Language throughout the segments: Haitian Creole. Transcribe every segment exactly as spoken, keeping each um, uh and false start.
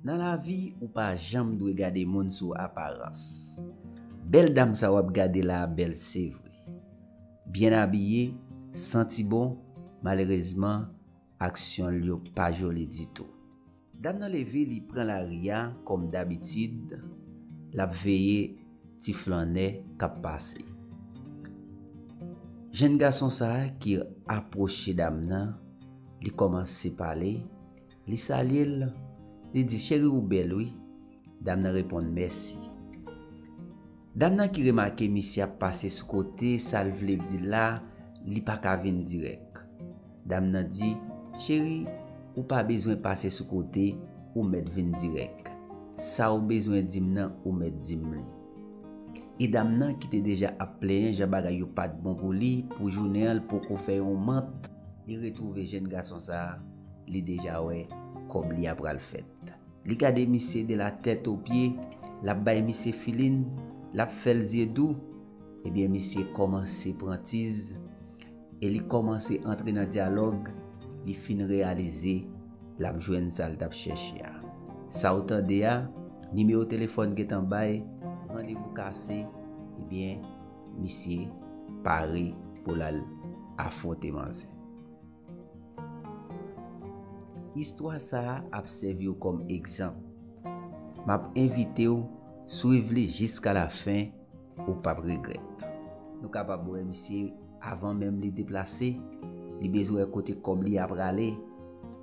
Nan lavi, ou pa janm dwe gade moun sou aparans. Bèl dam sa w ap gade la a bèl se vre. Byen abiye, santi bon, malerezman, aksyon l yo pa joli ditou. Dam nan leve, li pran lari a kòm dabitid, l ap veye ti flannè k ap pase. Jenn gason sa a ki apwoche dam nan, li kòmanse pale, li salye l, li di, "Cheri, ou bèl, wi." Dam nan reponn, "Mèsi." Dam nan ki remake misye ap pase sou kote, sa l vle di la, li pa ka vin dirèk. Dam nan di, "Cheri, ou pa bezwen pase sou kote, ou mèt vin dirèk. Sa ou bezwen di m nan, ou mèt di m li." E dam nan ki te deja ap plenyen jan bagay yo pa t bon pou li, pou jounen an, l poko fè yon mant, li retwouve jenn gason sa a, li deja wè kòb li a pral fèt. Li gade misye de la tèt o pye, l ap bay misye filin, l ap fè l zye dou. Ebyen, misye kòmanse pran tiz e li kòmanse antre nan dyalòg, li fin reyalize l ap jwenn sa l t ap chèche a. Sa w tande a, nimewo telefòn gentan bay, randevou kase, ebyen, misye pare pou l al afwonte manzè. Istwa sa a ap sèvi w kòm egzanp. M ap envite w swiv li jiska la fen, ou p ap regrèt. Nou kapab wè misye, avan menm li deplase, li bezwen wè kote kòb li a prale.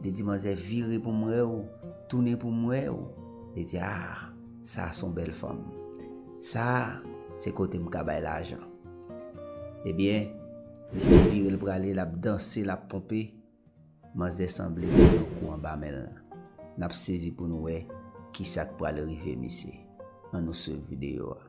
Li di, "Manzè, vire pou m wè w, tounen pou m wè w." Li di, "A, sa a se yon bèl fanm. Sa a, se kote m ka bay lajan." Ebyen, misye vire l prale, l ap danse, l ap ponpe. Manzè sanble gen yon kou anba men l. N ap sezi pou nou wè kisa k pral rive misye. Ann nou swiv videyo a.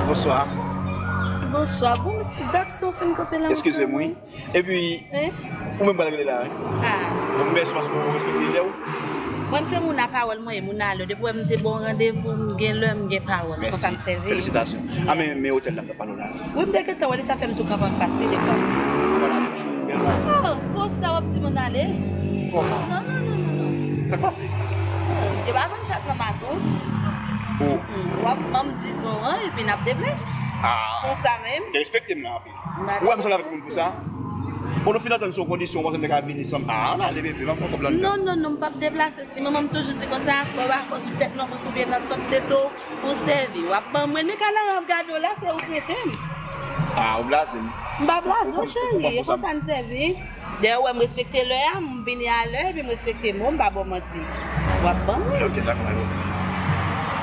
Bonswa. Bonswa. Bon, dat sa w fin kanpe la. Eskize m, wi. Epi, ou menm pral rele la, wi. Ah. Bon, mèsi paske ou respekte lè w. Mwen, se moun a pawòl mwen ye, moun a lè. Depi w wè m te ba w randevou, m gen lè, m gen pawòl. Konsa m sèvi. Felisitasyon. A, men, men otèl la m t ap pale w la. Wi, m te gentan wè li, sa fè m tou kanpe anfas li devan. Oh, konsa w ap di moun ale? Kòman? Non, non, non, non, non. Sa k pase? Oh, yo pa vann chat nan makout. Oh. Mm, w ap ban m dizon an, epi n ap deplase. Ah. Konsa menm. Respekte m nan anpil. Ou wè m sanble avèk moun pou sa? Bon, nou fin antann sou yon kondisyon, ou panse m te ka vini san m? Ah, ann ale, bebe, m ap pran kòb la anndan. Non, non, non, m p ap deplase. Se li, manman m toujou di konsa, fò w pa fò sou tèt non pou kouvye nan fòt tete w, pou sèvi. W ap ban mwen, men kanaran ap gade w la, se ou k rete m. Ah, ou blaze m. M pa blaze w, cheri, e konsa n sèvi. Dayè, ou wè m respekte lè a, m vini a lè, epi m respekte men w, m pa ba w manti. W ap ban mwen. Ok, dakò, dakò.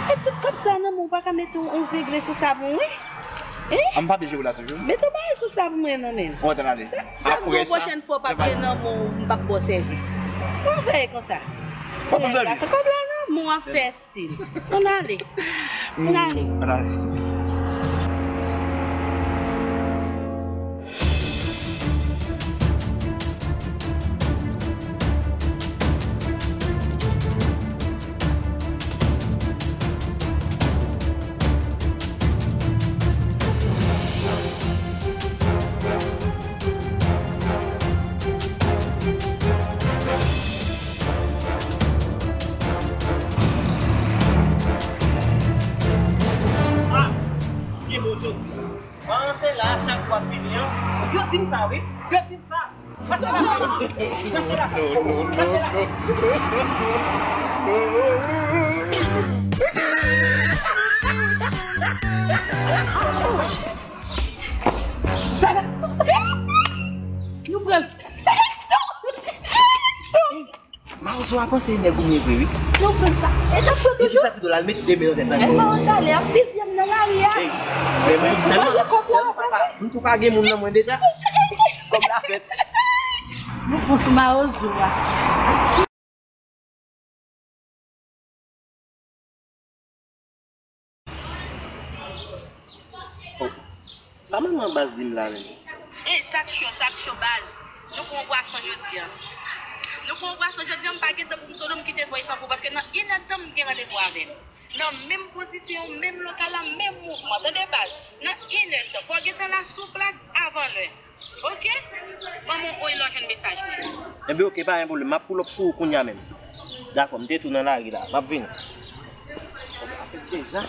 E tout kòb sa nan men w, ou pa ka mete yon, yon zengle sou sa pou mwen? Hein? Ah, m pa byen jere w la toujou? Mete yon bagay sou sa pou mwen nan men. Ou antann ale. Sa, sa m di w pwochèn fwa w p ap gen nan men w, m p ap ba w sèvis. Kòman fè e konsa? W ap ban m sèvis? Kòb la nan men w, w ap fè estil. Ann ale. Ann ale. Ann ale. Ah, gen bon jodi. Panse la, chak fwa m vini an, yo di m sa, wi. Yo di m sa. Mache la. Mache la. Mache. Mawozo a panse e nèg ou m ye vre, wi. Nou pran sa. E n ap pran toujou. Epi sa pi dwòl, al met de men nan tèt la. Sèlman w talè ap fizye m nan lari a. Ey, men mwen, sèlman, sèlman papa, m tou ka gen moun nan mwen deja. Kòm la fèt. Nou pran sou mawozo a. Oh, sa manman baz di m la menm? Ey, sa k cho, sa k cho baz. Nou pran yon bwason jodi a. Nou pran yon bwason jodi a, m pa gen tan pou m sot, m kite voye san pou, paske nan inèdtan m gen randevou avè l. Nan menm pozisyon, menm lokal la, menm mouvman. Tande baz. Nan inèdtan. Fò w gentan la sou plas avan lè. Oke? Ban m yon oy lè w jwenn mesaj mwen. Enben oke, pa gen pwoblèm. M ap pull up sou ou kounye a menm. Dakò, m te tou nan lari la. M ap vini. Kòman ap fèt deja?